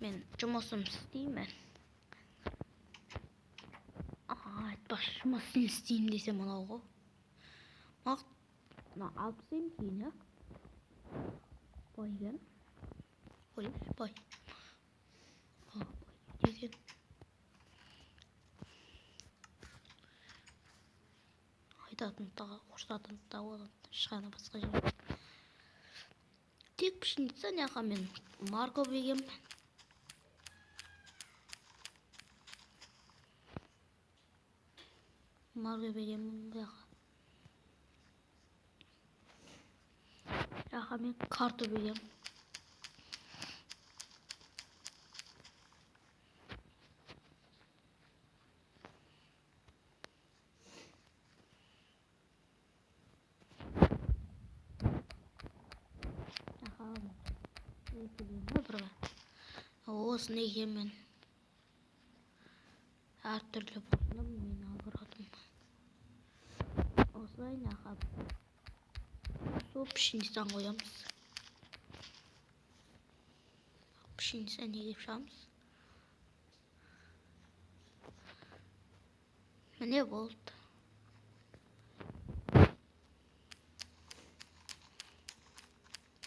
Мен жұмысымды істеймін. Айтпақшы, жұмысын істеймін десем мынау ғой. Мына алып тастаймын кейін, иә? Бай екен. Қояйыншы, бай. Бай екен. Айтатын да, ұрсатын да, одан ешқандай басқа жер. Тек пшеница мына мен морковь егемін. Морковь егемін бұл жаққа. Жаққа мен картоп егемін. Осыны егемін. Әртүрлі болсын мен огородым. Осылай мына сол пшеницаны қоямыз. Пшеницаны егіп шығамыз. Міне болды.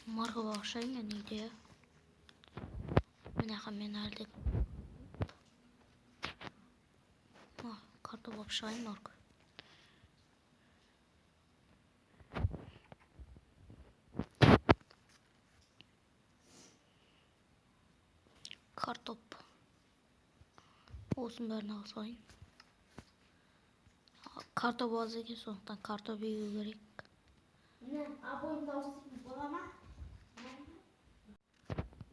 Морковь ашайын мен үйде. Мына мен әлде картоп алып шығайын морковь. Картоп. Осының бәрін ала салайын. Картоп аз екен, сондықтан картоп егу керек. Міне, обойымды ауыстырып бола ма?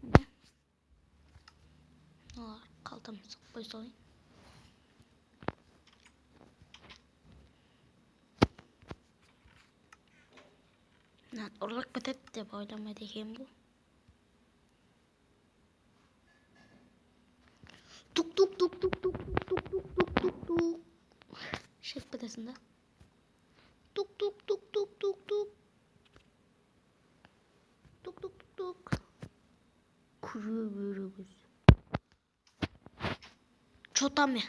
Міне. Мыналар қалтама салып қоя салайын. Мынаны ұрлап кетеді деп ойламайды екенмін бұл. Тук тук тук тук тук тук тук тук тук тук. Шығып кетесің да. Тук тук тук тук тук тук. Тук тук тук тук. Күре беріңіз. Чё там я?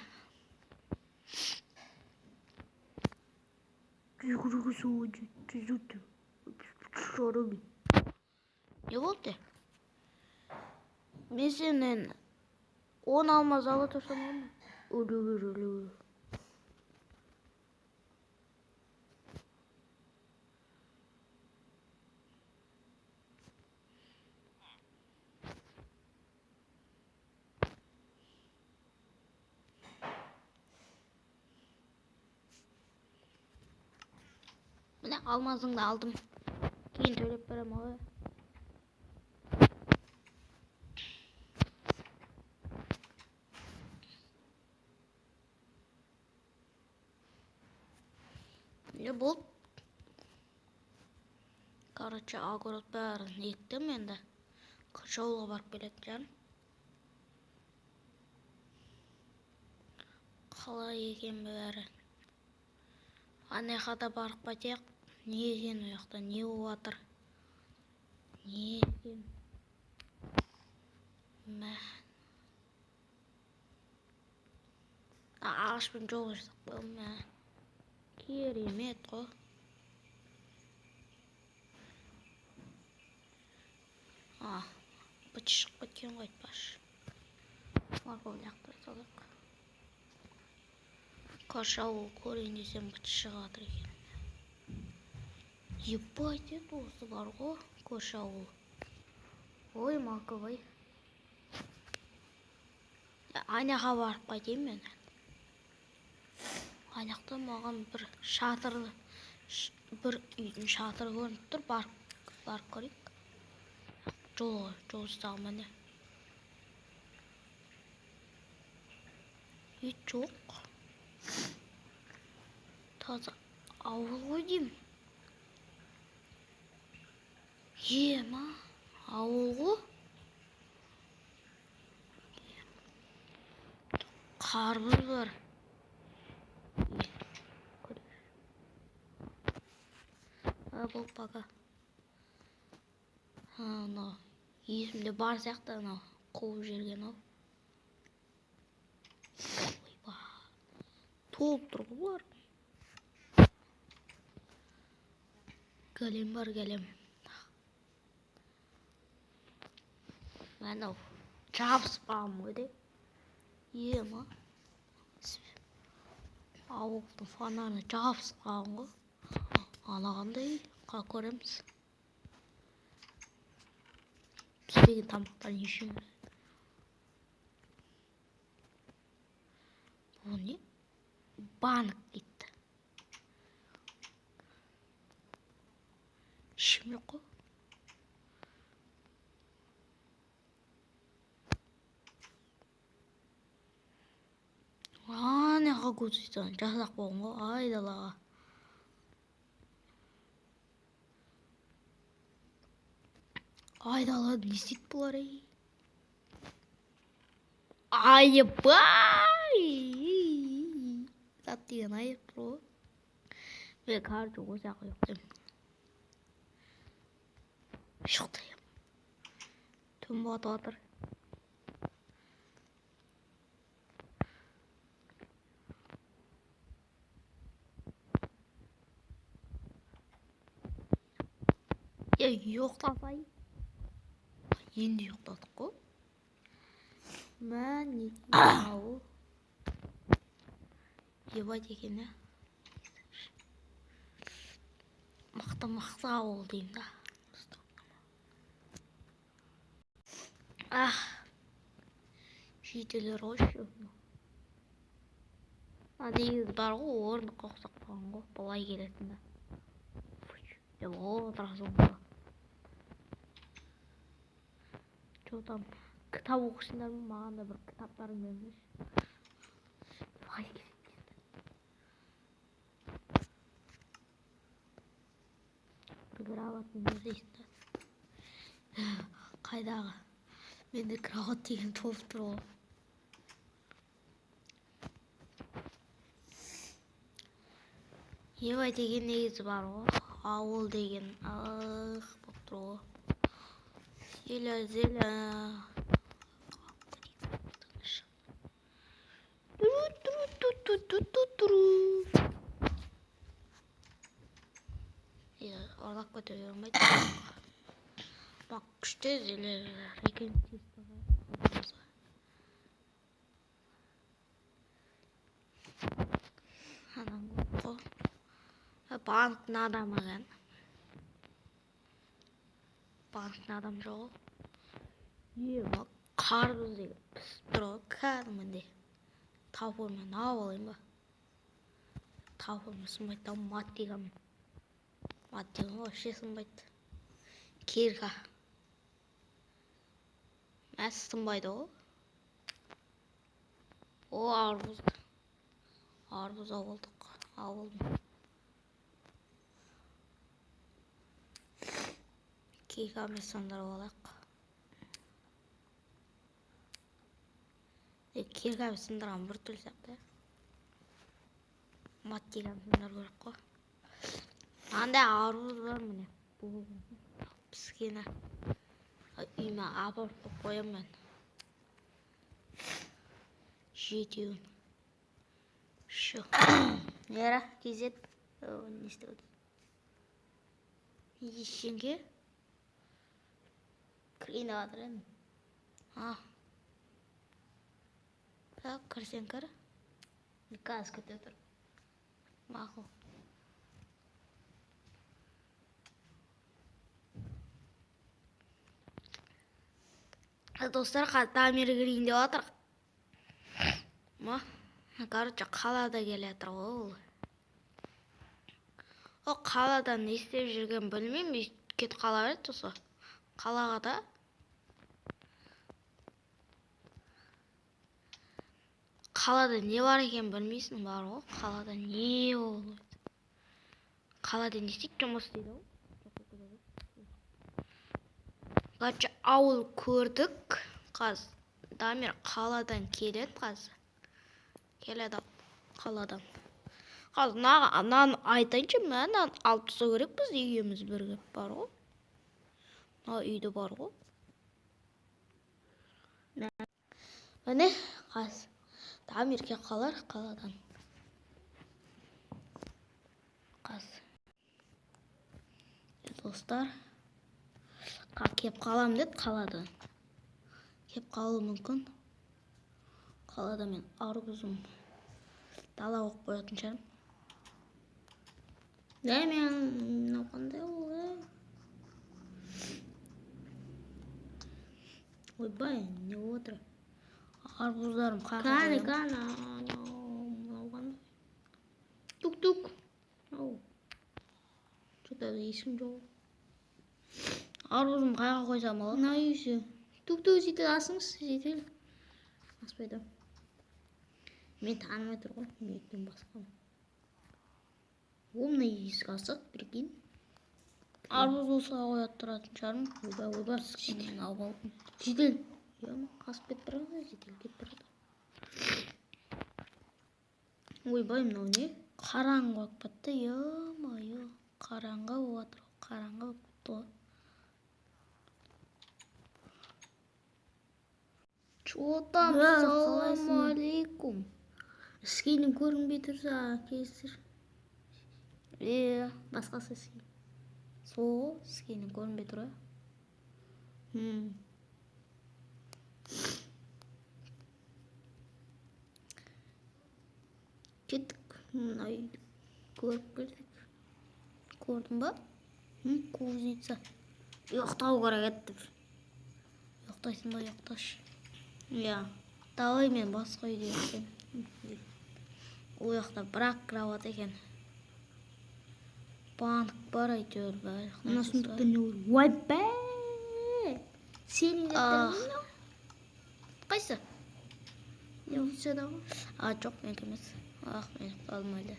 Не болды? Мен сенен 10 алмаз ала тұрсам болмай. Өлі. Міне алмазыңды алдым. Кейін төлеп беремін ғой. Не болды? Короче, огород бәрін ектім енді. Жолға барып келетін шығармын. Қалай екен бәрі? Ана жаққа да барып қайтайық. Не екен ол жақта, не болып жатыр? Не екен? Мә. Ағашпен жол жасап қойдым, мә. Керемет қой. Быт шығып кеткен ғой айтпашы. Морковь лақтыра салайық. Көрші ауыл көрейін десем быт шығып жатыр екен. Ебать, это осы бар ғой, көрші ауыл. Ой, морковь. Ана барып қайтайын мен. Ана жақта маған бір шатыр, бір үйдің шатыры көрініп тұр, барып көрейік. Жол, жол ұстаған міне. Үй жоқ. Таза ауыл ғой деймін. Ема, ауыл ғой. Қарбыз бар. Бұл пока. Анау есімде бар сияқты, анау Қуып жіберген ау. Ойбай, толып тұр ғой бұлар. Голем бар, голем. Анау жабысып қалған ғой де. Ема, ауылдың фонарына жабысып қалған ғой. Ана қандай, көреміз. Піспеген тамақтар не үшін керек? Бұл не? Банк дейді. Ешкім жоқ қой. Ана жаққа кузницаны жасап қойған ғой айдалаға. Айдалада не істейді бұлар, ей? Айбай! Зат деген айып тұр ғой. Мен, короче, осы жаққа ұйықтаймын. Ұйықтаймын. Түн батып жатыр. Е, ұйықтасай. Енді ұйықтадық қой. Мә, не ауыл. Ебать екен, ә. Мықты, мықты ауыл деймін да. Ах. Жетелер ғой ше. А негізі бар ғой, орындыққа ұқсап қалған ғой, былай келетін да. Деп отырасың ғой. Че там, кітап оқисыңдар ма? Маған да бір кітаптарың беріңдерші. Былай келетін. Бір кроватын дейсің да. Қайдағы? Менде кровать деген толып тұр ғой. Ебай деген негізі бар ғой. Ауыл деген ах болып тұр ғой. Зеля, зеля. Тру, тру, ту, ту, ту, ту, тру. Е, ұрлап кете бермейді. Бақ, күшті зелер екен. Адам көп қой. Банктың адамы екен. Банктың адам жоқ. Е, қарбыз деген пісіп тұр ғой кәдімгідей. Топормен алып алайын ба? Топормен сынбайды да, мотыгамен. Мотыга вообще сынбайды. Кирка. Мә, сынбайды ғой. О, арбуз. Арбуз алдық. Алдым. Киркамен сындырып алайық. Е, киркамен сындырған бір түрлі сияқты. Мотыгамен сындыру керек қой. Андай арбуз бар міне. Піскені. Үйіме апарып қойып қоямын мен. Жетеуін. Шу. Нера, кезет. Не істеп отыр? Ештеңе. Кірейін деп жатыр едім. А. Так, кірсең кір. Қазір күте тұр. Мақұл. Достар, қазір Дамир кірейін деп жатыр. Ма? Короче, қалада келе жатыр ғой ол. Ол қалада не істеп жүргенін білмеймін, кетіп қала береді осы. Қалаға да. Қалада не бар екенін білмейсің бар ғой. Қалада не болып. Қалада не істейді, жұмыс істейді ғой. Короче, ауыл көрдік. Қазір Дамир қаладан келеді қазір. Келеді қаладан. Қазір мынаны айтайыншы, мә, мынаны алып тастау керекпіз екеуміз бірге бар ғой. Мына үйде бар ғой. Міне, қазір Дамир келіп қалар қаладан. Қазір. Достар, кеп қалам деді қаладан. Кеп қалуы мүмкін. Қалада мен арбузым дала қойып қоятын шығармын. Е, мен мынау қандай ол, е? Ойбай, не болып отыр? Арбуздарым қаяққа Кәне, қоямын? Кәне, анау мынау қандай? Тук тук. Ау. Что-то ешкім жоқ. Арбузым қаяққа қойсам болады? Мына үйші. Тук тук, жедел асыңыз, жедел. Аспайды. Мен танымай тұр ғой, мен басқа. О, мына есік ашық, прикинь. Арбуз осыға қоя тұратын шығармын. Ойбай, ойбай, Мен алып алдым. Жедел. Ема, қасып кетіп бара жатыр, жедел кетіп бара жатыр. Ойбай, мынау не? Қараңғы болып кетті, ё-моё. Қараңғы болып жатыр. Қараңғы болып кетті ғой. Чё там? Ә, қалайсың? Салам алейкум. Скинің көрінбей тұрса, кесір. Е, Басқасы скин. сол скинің көрінбей тұр ғой. Кеттік. Мына үйді көріп келдік. Көрдің ба? Кузница. Ұйықтау керек еді деп. Ұйықтайсың ба, ұйықташы. Иә. Давай мен басқа үйде ұйықтаймын. Ол жақта бір-ақ кровать екен. Банк бар әйтеуір, барлық Мына нәрсесі бар. сундукта не бар? Ойбай! Сенің Ах. заттарың мынау? Қайсы? Не болса ғой. А, жоқ, менікі емес. Ах, мен ұйықтадым әлі.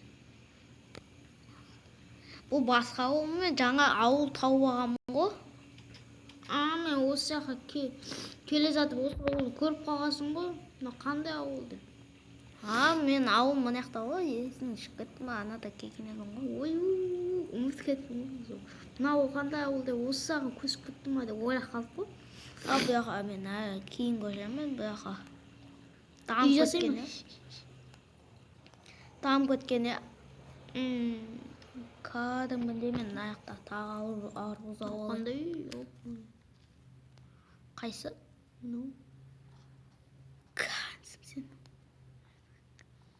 Бұл басқа ауыл, мен жаңа ауыл тауып алғанмын ғой. А, мен осы жаққа келе жатып осы ауылды көріп қалғансың ғой. Мына қандай ауыл деп. А, мен ауыл мына жақта ғой, есімнен шығып кетті ма, анада келген едім ғой. Ой, ұмытып кеттім ғой. Мына ауыл қандай ауыл деп осы жаққа көшіп кетті ма деп ойлап қалдық қой. А, бұл жаққа мен әлі кейін көшемін, мен бұл жаққа. Үй Дамып жасай кеткен, ма? иә. Дамып кеткен, иә. Кәдімгідей мен мына жақта тағы арбуз алып алайын. Қандай үй? Оп. Қайсы? Ну, Кәдімгі сен.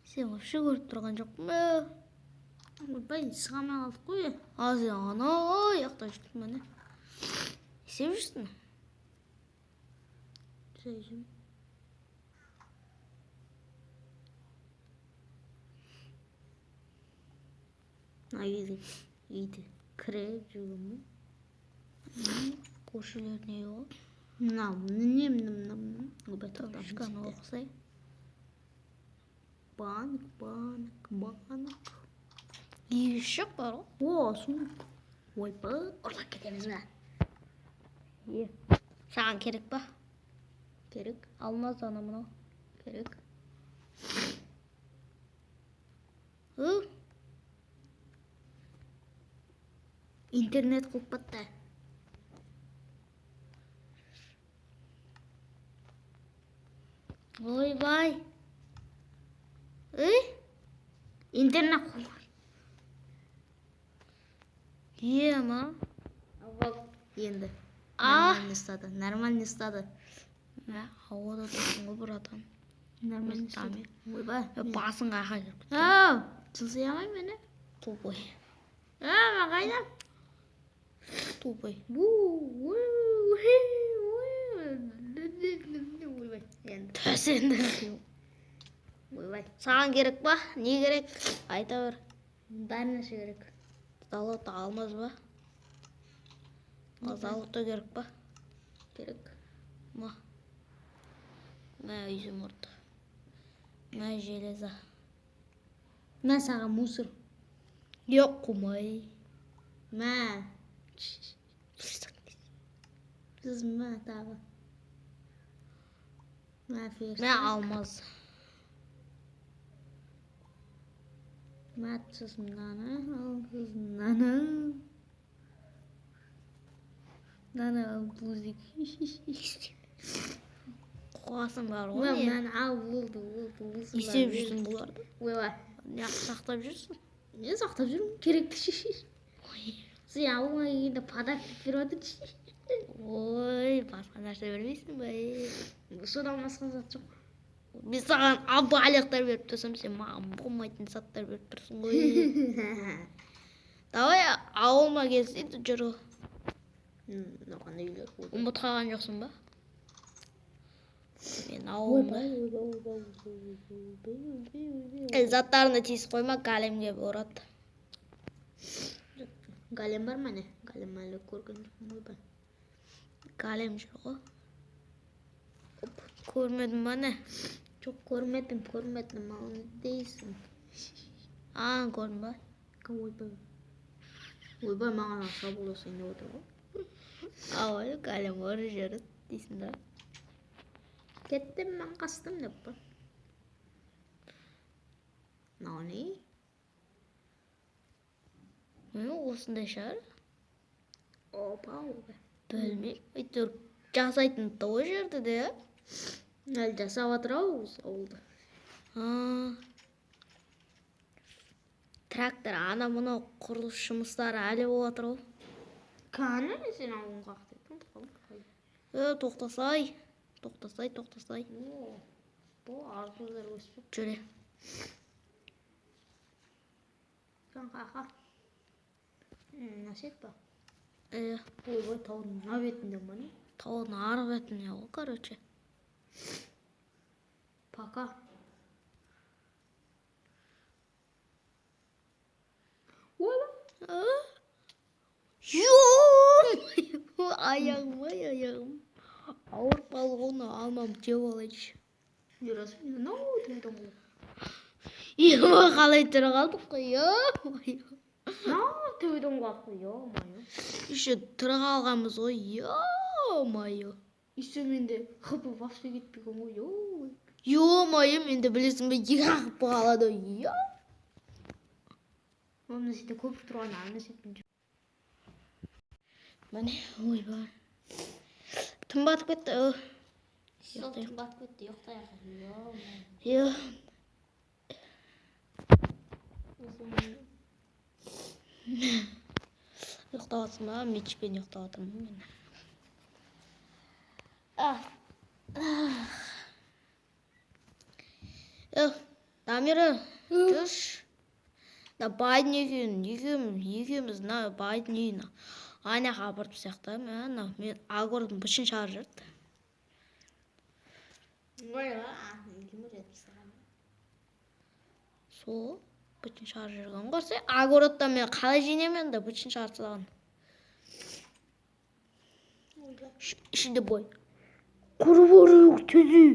Сен вообще көріп тұрған жоқпын ба? Ойбай, шыға алмай қалдық қой. А, сен анау жақта жүрсің, міне. Не істеп жүрсің? Жай жүрмін. Мына үйді кіріп жүрген ғой. Көршілердің үйі ғой. Мынау не, мына, мына, мына. Ойбай, тоқтап Табличканы оқысай. Банк, банк, банк. Үйшік бар ғой. О, сундук. Ойбай, ұрлап кетеміз бе? Е. Саған керек па? Керек, Алмаз ана мынау. керек. Ы, Интернет қуып кетті. Ойбай. Ey, Интернет қуып. Е ма? Енді. А. Нормально ұстады, нормально ұстады. Мә, ауада тұрсың ғой, братан. Нормально Ұстамай. ұстады. Ойбай. Е, басың қаяққа кіріп кеткен? Ау, жылжи алмаймын мені. Тупой. А, мен қайда? Тупой. Бу, у, хи, у. Ойбай, енді. Түс енді. Ойбай. Саған керек па? Не керек? Айта бер. Бәрі нәрсе керек. Золото, алмаз ба? А, золото керек па? Керек. Ма. Мә, изумруд. Мә, железо. Мә саған мусор. Жоқ, қумай. Мә. Сосын мә тағы. Мә ферс. Мә, алмаз. Мә, сосын мынаны ал, сосын мынаны. Мынаны ал, бузик. Қуасың бар ғой не? Мен ал болды, болды. Не істеп жүрсің бұларды? Ойбай. Не сақтап жүрсің? Не сақтап жүрмін? Керекті. Сен ауылға келгенде подарок беріп жатыр. Ой, басқа нәрсе бермейсің бе? Содан басқа зат жоқ. Мен саған байлықтар беріп тұрсам, сен маған болмайтын заттар беріп тұрсың ғой. Давай ауылыма келсей, жүр. Мынау қандай үйлер? Ұмытып қалған жоқсың ба? Мен ауылымда. Ойбай, ойбай, ойбай, ойбай, ойбай, ойбай. Заттарыңды тиісіп қойма, големге ұрады. Голем бар ма не? Голем әлі көрген жоқпын, ойбай. Голем жүр ғой. Көрмедің ба не? Жоқ, көрмедім, көрмедім. Ал не дейсің? А, көрдің ба? Ойбай. Ойбай, маған шабуыл жасайын деп отыр ғой. Ой, голем ұрып жүреді дейсің да. Кеттім мен, қастым деп па. Мынау не? Осындай шығар. Опа, ойбай. Білмеймін, әйтеуір жасайтын да ол жерде де. Әлі жасап жатыр ау осы ауылды. Трактор, ана мынау құрылыс жұмыстары әлі болып жатыр ғой. Кәні, сен ауылың қаяқта екен? Ұмытып қалдым. Тоқтасай, тоқтасай, тоқтасай. О, бұл арбуздар өсіп. Жүре. Сен қаяққа? Насет па? Иә. Ойбай, таудың мына бетінде ма не? Таудың арғы бетінде ғой, короче. Пока. Ойбай. Ё-моё, аяғым, ай, аяғым. Ауырып қалды ғой, мынау алмамды жеп алайыншы. Жарасың, мынау төбеден құлап. Ё, қалай тірі қалдық қой, ё-моё. Мынау төбеден құлап қой, ё-моё. Еще тірі қалғанбыз ғой, ё-моё. Еще менде хп вообще кетпеген ғой, ё. Ё-моё, менде білесің бе, екі хп қалады, ё. Мына жерде көпір тұрған, ана жерден жүр. Міне, ойбай. Түн батып кетті. Сол түн батып кетті, ұйықтайық. Ё-моё. Ё. Ұйықтап жатсың ба? Мечпен ұйықтап жатырмын мен. Дамира, жүрші. Мына байдың үйін, екеуміз мына байдың үйін ана жаққа апарып тастайық та, мә, мынау мен огородың бышын шығарып жіберді. Ой, кім жетіп тастаған? Сол бытын шығарып жіберген ғой. Сен огородтан мен қалай жинаймын енді бытын шығарып тастаған. Ішінде бой. Құры барайық тезе.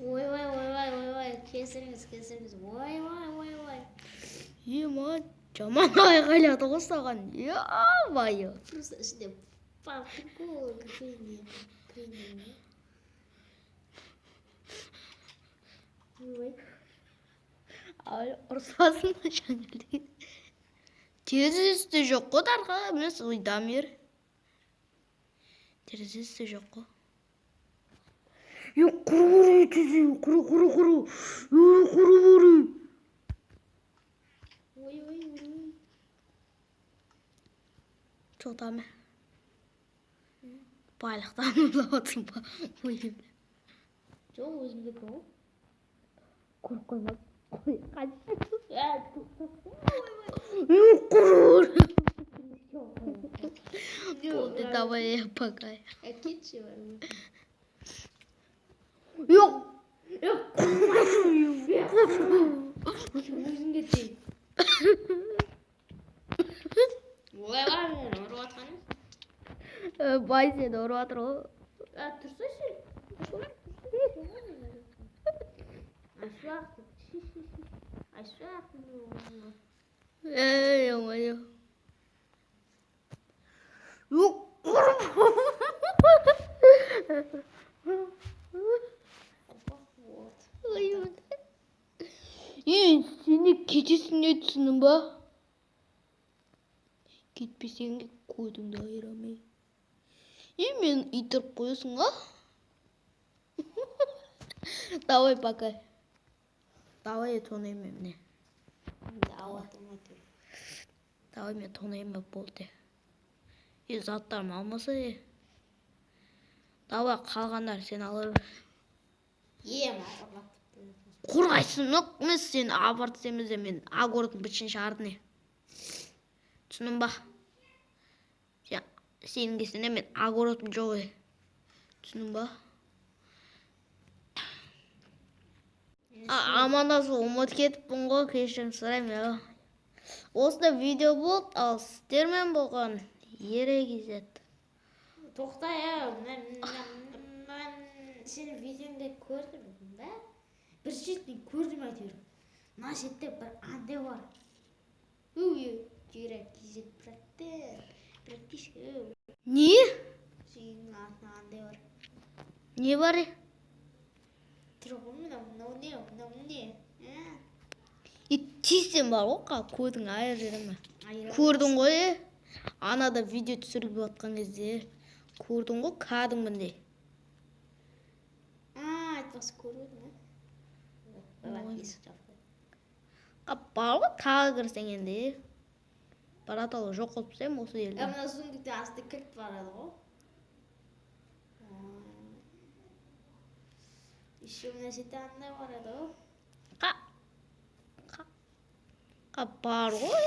Ойбай, ойбай, ойбай, кесіріңіз, кесіріңіз. Ойбай, ойбай. Ема, жаман айғайлады ғой саған. Ё-моё. Просто ішінде прикол кірейін. Ойбай. Ай, ұрысасың жаңа. Терезесі де жоқ қой дарға, емес, ой, Дамир. Терезесі де жоқ қой. Е, құры құры тезе, құры құры құры. Е, құры құры. Ой, ой, ой. Жоқ, Дамир. Байлықтан ұрлап отырсың ба? Ой. Жоқ, өзімдікі ғой. Көріп қойма. Қой, қаш. Е, құры құры. Болды, давай, пока. Кетші бар. Жоқ. Өзің кетсең. Ойбай, мен ұрып жатқаным. Бай сені ұрып жатыр ғой. Тұрсайшы. Айшуақ. Айшуақ. Ей, ё-моё. Жоқ, ұрып. Вот. Ей, сен кетесің не түсіндің ба? Кетпесең көтіңді айырамын. Е, мені итеріп қоясың, а? Давай, пока. Давай, тонаймын міне. Ауатым әйтеуір. Давай, мен тонаймын, болды. Е, заттарым алмаса, е. Давай, қалғандар сен ала бер. Ем, апарлап. Қорғайсың, мен сені апарып тастаймыз де, мен огородың бытшын шығардым, не. Түсіндің ба? Сен, сенің кесірінен мен огородым жоқ, е. Түсіндің ба? Амандасып ұмытып кетіппін ғой, кешірім сұраймын. Иә. Осындай видео болды, ал сіздермен болған Ерегизет. Тоқта, я, мен сенің видеоңды көрдім да. Бір шетін көрдім әйтеуір. Мына шетте бір андай бар. Үй, жира кизет, братан. Братишка, Не? сенің артында андай бар. Не бар? Е? Тұр ғой, мынау, мынау не, мынау не? А? Е, тиісен бар ғой, көзің айырып жіберемін. Айырып. Көрдің ғой, е? Анада видео түсіріп жатқан кезде көрдің ғой кәдімгідей. А, айтпақшы, көріп едім, а? Давай, есік жап қой. Бар ғой, тағы кірсең енді, е. Бараталы жоқ қылып тастаймын осы Е, елді. мына сундуктың астында кілт бар еді ғой. Еще мына жерде андай бар еді ғой. Қа қа қа бар ғой.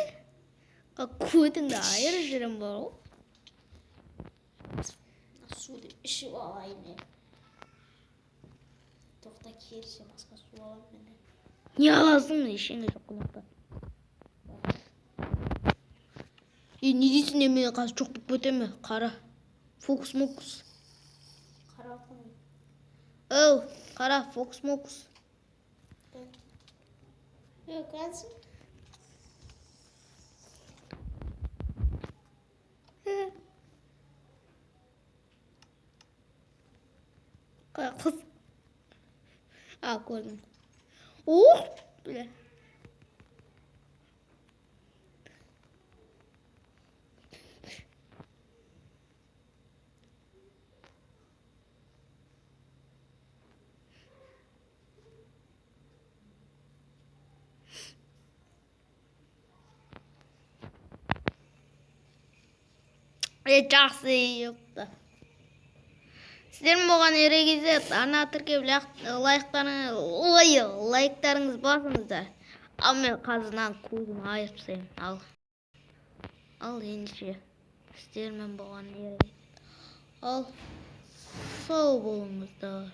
Қа, көтіңді айырып жіберемін бар ғой. Мына суды ішіп алайын, е. Тоқта, келсе басқа су аламын мен. Не аласың, ештеңе жоқ мына жақта. Е, не дейсің, е, мен қазір жоқ болып кетемін, қара. Фокус мокус. Қарап жатқан. Оу, қара, фокус мокус. Е, қансың? Қара қыз. А, көрдім. Ух, бля. Е, жақсы, ёпта. Сіздермен болған Ерегизет. Арна тіркеп, лайктарыңыз, ой, лайктарыңыз басыңыздар. Ал мен қазір көзім айырып тастаймын. Ал. Ал ендеше сіздермен болған Ерегизет. Ал сау болыңыздар.